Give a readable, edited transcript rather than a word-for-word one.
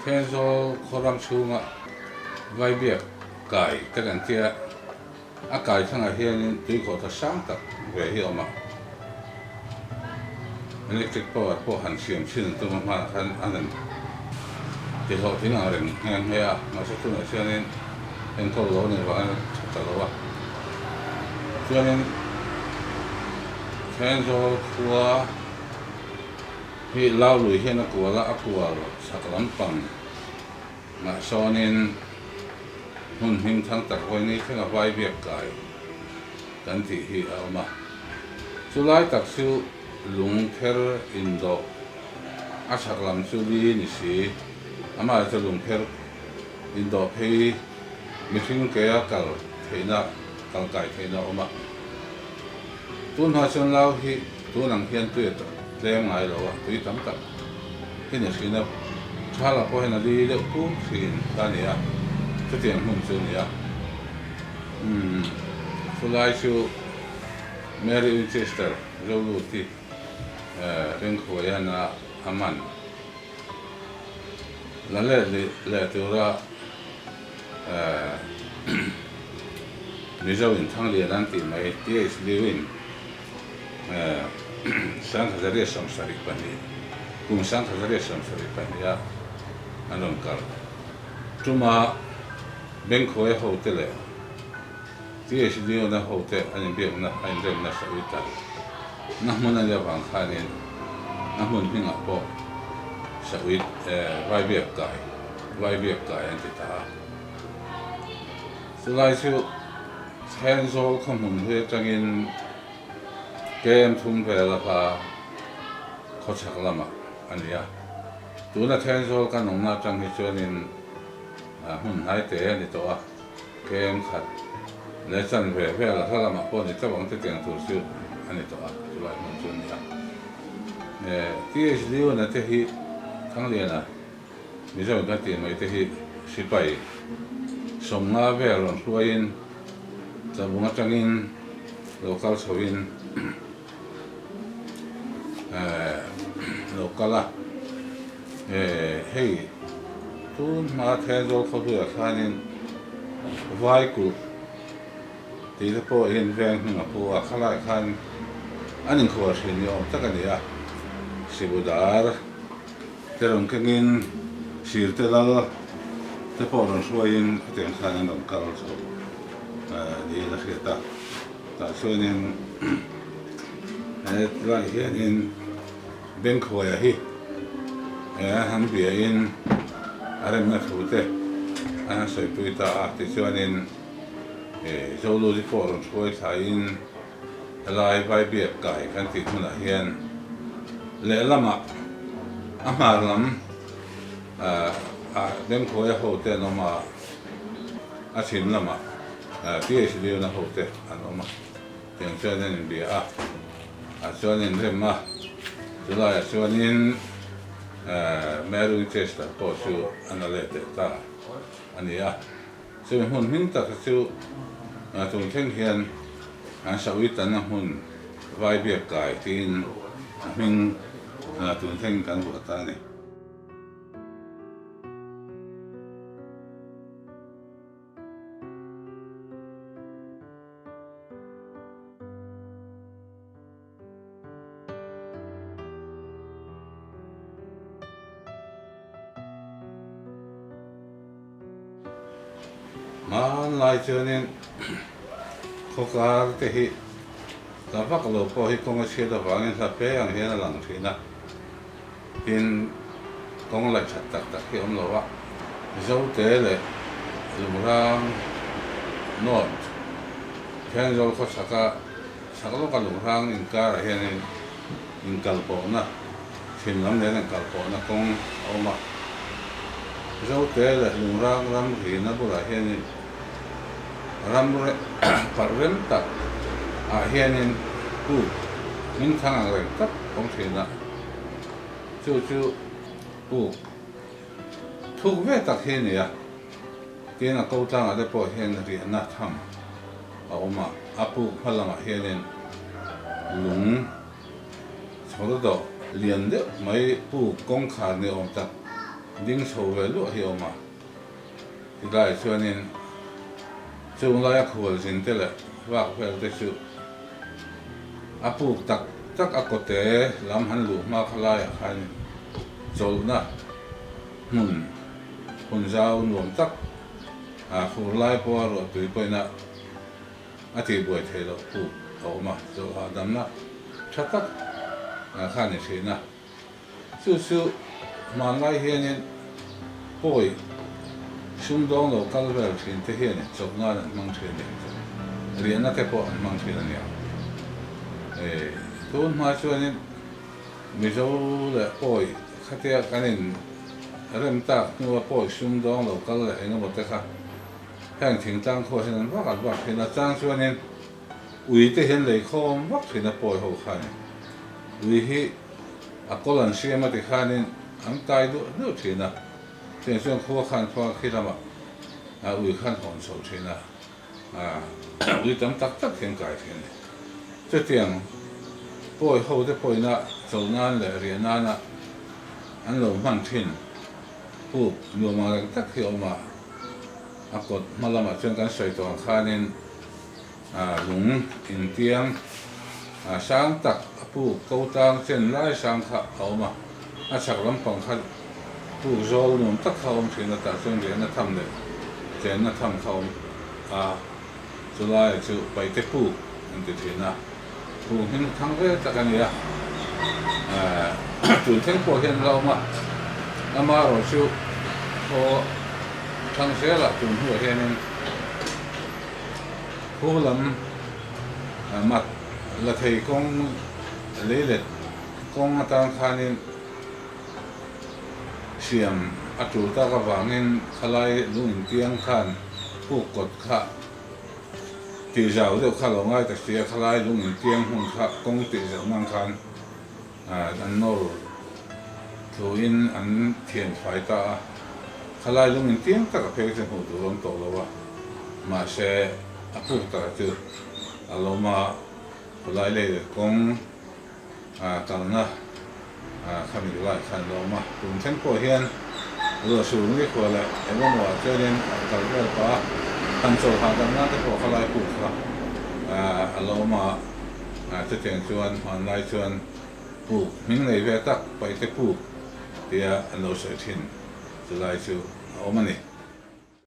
Thenzawl khaw ram chhunga Vaibiak kai te kan tia, a kai thlangah hianin tuikhawhthla sang tak ve hi a awm a. Electric power pawh han siam chhin an tum a, hmanah khan an rawn tihlawhtling ang reng nghe nghe a, mahse tunah chuanin enkawl lo nih vangin a tha ta lo a. Chuanin Thenzawl khua hi Laului hian a kual a, a kual chhak lampang ngah sawnin hmun hming thang tak vawi ni thlenga vai biak kai kan tih hi a awm a. Chulai tak chu lung pher indawh a chhak lam chu li ni si, amah chu lung pher indawh phei mihring kea kal theihna, kal kai theihna a awm a. Tun hma chuan lau hi tun ang hian tui a tlem ngai lo a, tui tam tak hi ni thin a, thala pawh hian a li deuh pur thin kha a ni a, chutiang hmun chu a ni a. Umm, chulai chu Mary Winchester Zoluti Bengkhuaian a a man la let leh tura Mizo in Thanglian an tih mai TH Liu in 1972 kum 1972 a an rawn kal tuma Bengkhuaia hote leh TH Liu-na hote an inbiakna a inremna sawi ta na hmun a nih avang khanin a hmun hmingah pawh sawi Vaibiak kai, Vaibiak kai an ti ta a. Chulai chu Thenzawl khaw hmun hlui atangin KM thum vel a hla khawchhak lamah a ni a. Tuna Thenzawl kan awmna atang hi chuanin hmun hnai te a ni tawh a. KM khat leh chan ve vel a hla lamah pawh ni teuh ang chutiang tur chu a ni tawh a, chulai hmun chu a ni a. THDU-na te hi Thangliana Mizo in kan tih mai te hi sipai 50 vel rawn hruaiin Tlabung atangin lo kal chhoin lo kal a, hei tun hma Thenzawl khawhluiah khanin Vaikulh tih te pawhin veng hming a pu a, khalaiah khan an inkhual thin ni awm tak a ni a, Sibudar te rawn kengin Sirte lal te pawh rawn hruaiin khatiang khan an rawn kal chho niin a hriat a. Tah chuanin he tilai hianin Bengkhuaia hi han biain a remna thu te an han sawipui ta a, tichuanin Zoluzi pawh rawn hruai thlaiin helai Vaibiak kai kan tih hmunah hian lehlamah a hmar lam Bengkhuaia hote an awm a, a chhim lamah PHD na hote an awm a, tiang chuan an inbia a, ah chuan an inrem a, chulaiah chuanin Mary Winchester pawh chu an la let leh ta a ni a, chumi hmun hming tak chu tun thleng hian an Saui tanna hmun Vaibiak kai tiin a hming tun thlengin kan vuah ta a ni. Hmanlai chuanin khawkar te hi hla vak lo pawh hi kawng a chhiat avangin hla fe ang hian a lang thin a. Tin, kawng laih that tak tak hi a awm lo a, Zote leh Lungrang North Thenzawl khaw chhaka chhak lawka Lungrang inkarah hianin inkalpawhna, chhim lam nen inkalpawhna kawng a awm a. Zote leh Lungrang ram rina bulah hianin ram parh rem tak ah hianin kut hmingthang ang reng tak a awm thin a. Chu chu puk thuk ve tak hi a ni a, tin a ko tlangah te pawh hian riahna tham a awm a, a puk hma lamah hianin lung chhawr dawh lian deuh mai puk kawngkhar ni awm tak. ding chho ve luah hi a awm a. Tilaiah chuanin chung laia khual zin te leh vak vel te chu a puk tak tak a kawte lam han luh hma kha laiah khanin chawlhna hmun hun zau nuam tak a fur lai pawha ruahtui pawhin a a tihbuai theih loh puk a awm a, chawlh hahdamna tha tak kha a ni thin a. Chu chu hmanlai hianin pawi sumdawng lo kal vel thin te hianin chawp nan an hmang thin a ni. Riahna te pawh an hmang thin a nia. Tun hma chuanin Mizo leh pawi khatia kan in rem tak hnua pawi sumdawng lo kal leh engemaw te kha heng thingtlang khuah hian an vak an vak thin a. Chang chuanin ui te hian leikhawm vak thin a pawi ho kha a ni. Ui hi a kawl an siam a ti khanin an kai duah duah thin a, chutiang chuan khua khan khua khi lamah ui khan hawn chho thin a, ui tam tak tak hi an kai thin a ni. Chutiang pawi ho te pawhin a chawlh nan leh riah nana an lo hman thin puk nuam ang reng tak hi a awm a, a kawt hma lamah chuan kan sawi tawh ang khanin Lung intiang sang tak a puk ko tlang chen lai sang kha a awm a, a chhak lampang kha puk zawl nuam tak kha a awm thin a, tah chuan riahna tham leh chenna tham kha a awm a, chulaiah chu paihte puk an ti thin a, puk hming thang ve tak a ni a, tun thleng pawh hian la awm a, amaherawh chu khaw thang zelah tun hnuah hianin. Khu lam mat la thei kawng leilet kawng atan khanin siam a tul tak avangin khalai lung intiang khan puk kawt kha tihzau deuh kha lo ngai ta si a, khalai lung intiang hmun kha kawng tihzauh nan khan An nawr thuin an thian fai ta a, khalai lung in tiang tak a phei chu hmuh tur awm tawh lo a, mahse a puk tak chu a lawm a, khawlai lei leh kawng kalna khami lai khan a lawm a, tun thleng pawh hian ruahsur nikhua leh engemaw ah chuanin an kal vel pah a, han chawlh hahdam nan te pawh khalai puk kha a lawm a. Chutiang chuan hmanlai chuan puk hming nei ve tak paihte puk tia an lo sawi thin chulai chu a awm a ni.